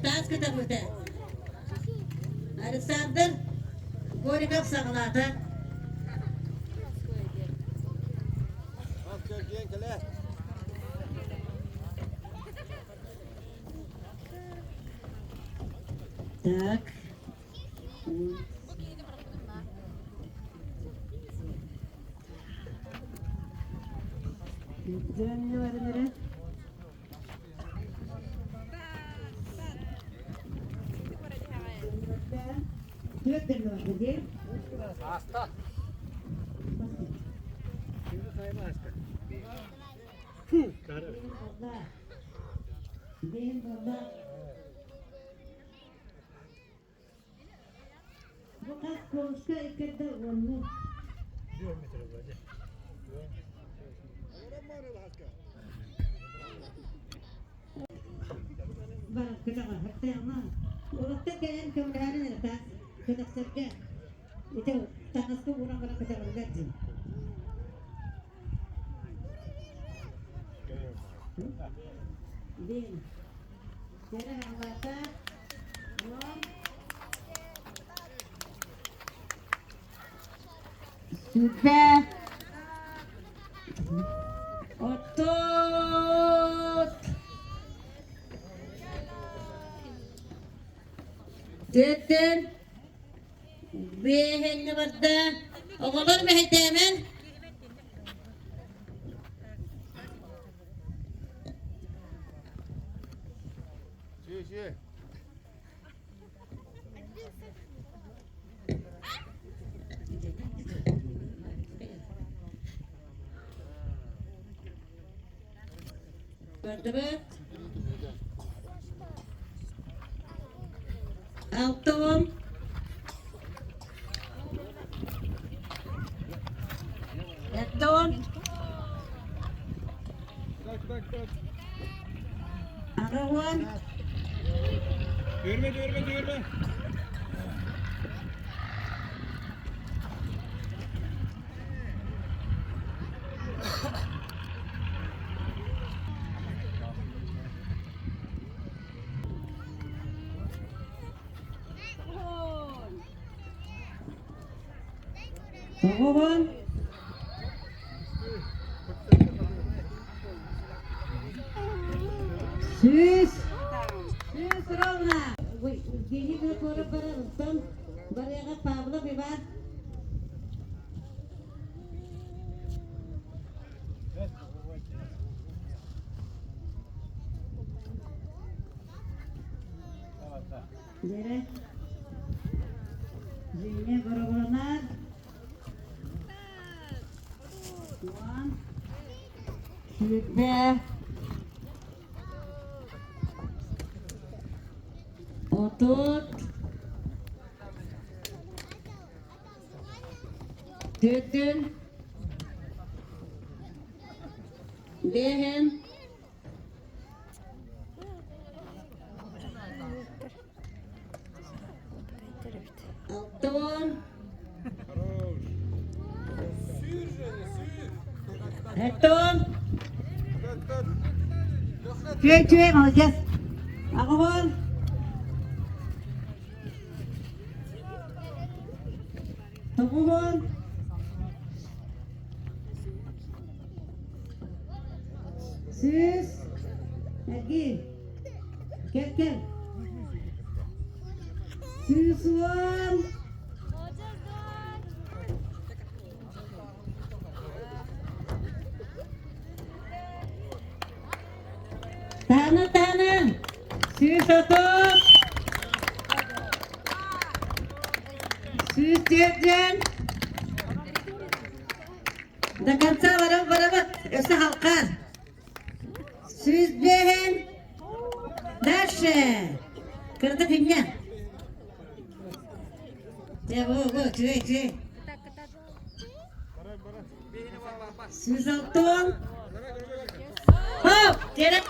Таас көтөҕүүтэ. Александр Голиков саҕалаата. Так. Аста. Бу хас куруска иккэрдэ уонну. Улахтар кэлэн көмөлөһөрүн эрэ көтөхсөргө ити таҥаска ууран баран көтөҕөллөр дии. Диэн. Кэрэ хаалата. Сүбэ 30 Түөттэн биэһиннэ барда. Оҕолор мэһэйдээмэн. Бардыбыт. 60. 70. 80. Düğürme, düğürme, düğürme. 90. 100. 100 ровно. Евгений Винокуров барар, онтон барыаҕа Павлов Иван. Дьэрэ. Женя Боробуланар. 20. 30. Түөттүн. Биэһин. 60. 70. Үчүгэй, үчүгэй, молодец. 80. 90. 100. Эргий. Кэл, кэл. 110. Таһынан, таһынан. 130. 104 До конца барабыт, барабыт. Өссө халкар. 105. Дальше. Кырдык инньэ. Дьэ, бу, бу, үчүгэй, үчүгэй. 106. Хоп, тиэрэ.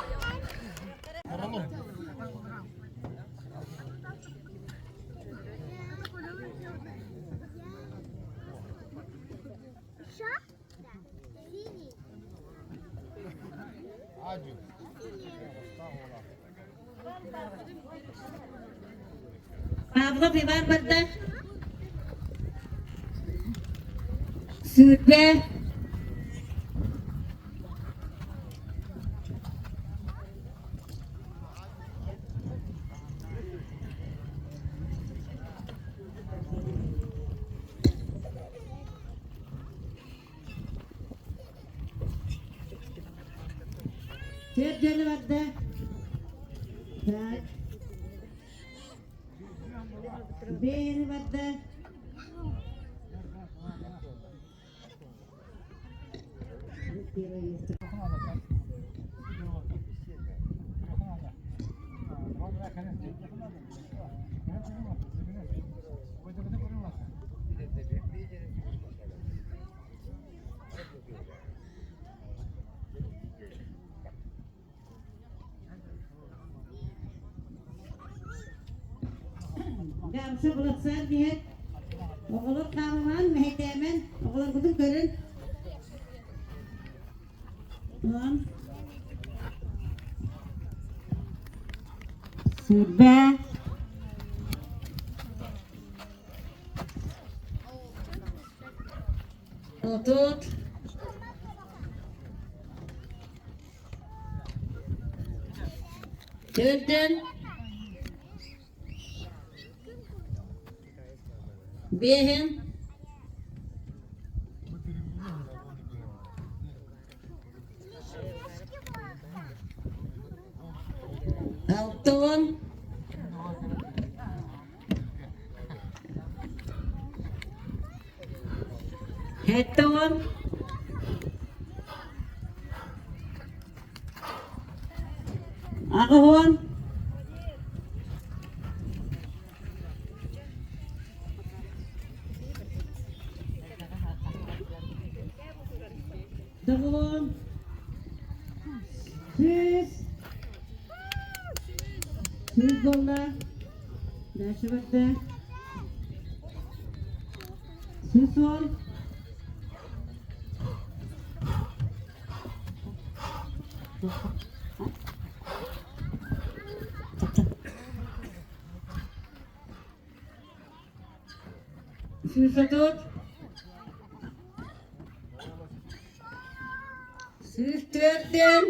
Павлов Иван барда. 20. Түөрт дьону барда. Так. Бэйэни барда. Гамса булатсаан иһэр. Оҕолор хаамамаан, мэһэйдээмэн, оҕолоргутун көрүн. Уон. 20. 30. Төрдөн. Биэһин. 60. 70. 80. 90. 100. 100 буолла. Дальше барда. 110. 130. 104-тэн.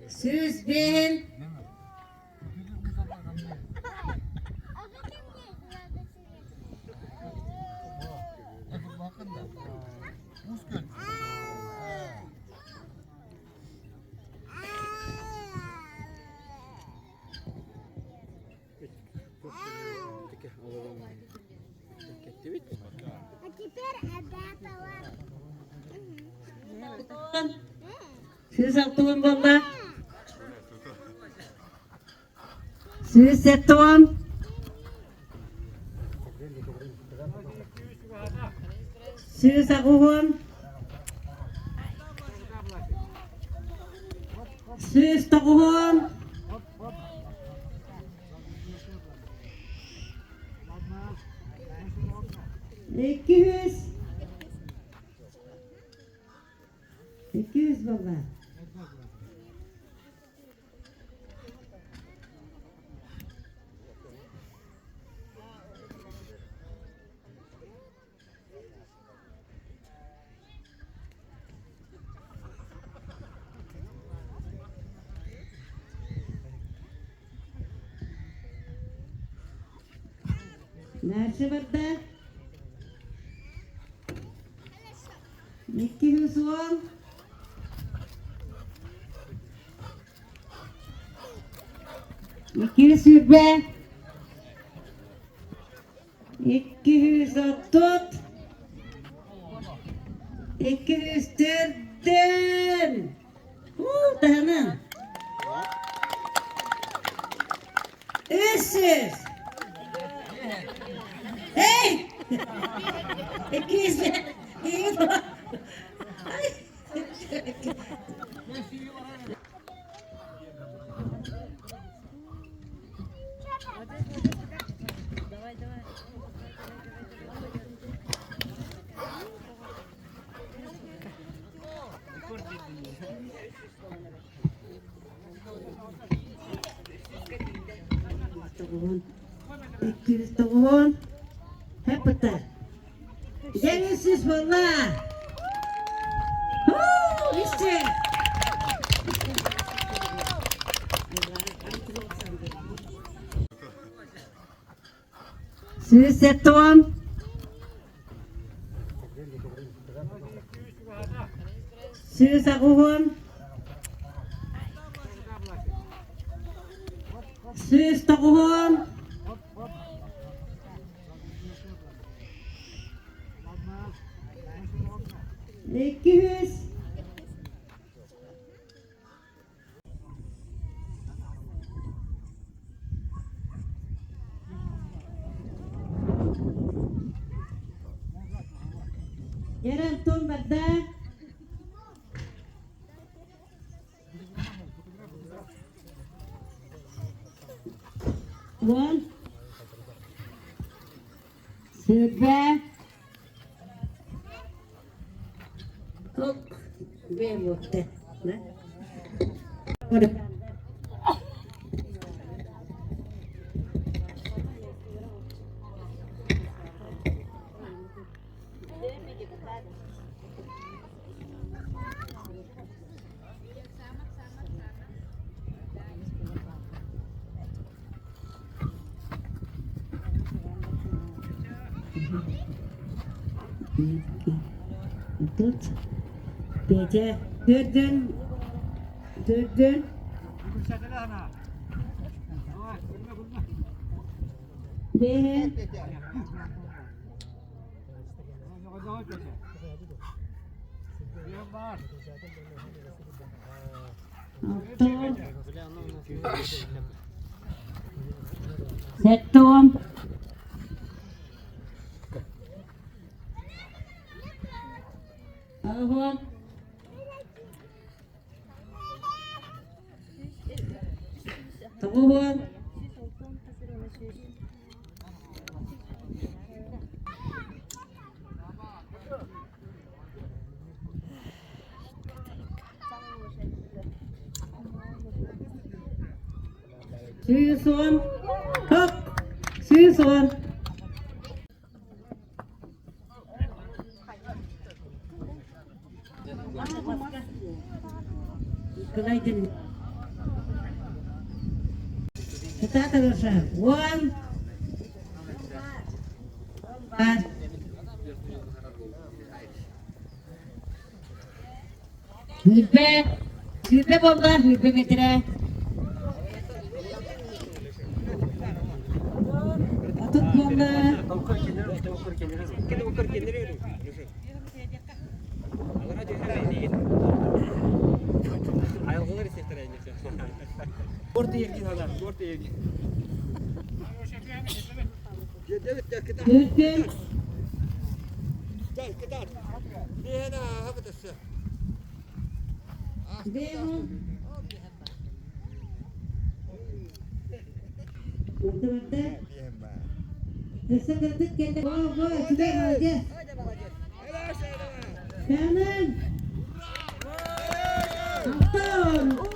105-ин. 160 буолла. 170. 180. 190. 200. 200 буолла. Дальше барда. 210. 220. 230. 204-тэн. Уу, таһынан. 300. Эй! 200. Тоҕуһун. 290. Хэппытта. Дьэ, 300 буолла. Хуу, үстэ. 170. 180. 190. 200. Дьэ, Антон барда. Уон. Сүүрбэ. Тук. Бэйэ Тут Петя төрдүн төрдүн бэһин алтан сэттон аҕыһын тоҕуһун 110. Хоп! 110. Николай Кытаатараша. One. Бар. 20. 20 буолла, 20 метрэ. 30 буолла. Түркүн. Бэйэм. Барда. Өссө кырдык кэллэ. О, бо, үчүгэй, молодец. Кэнэн. Антон.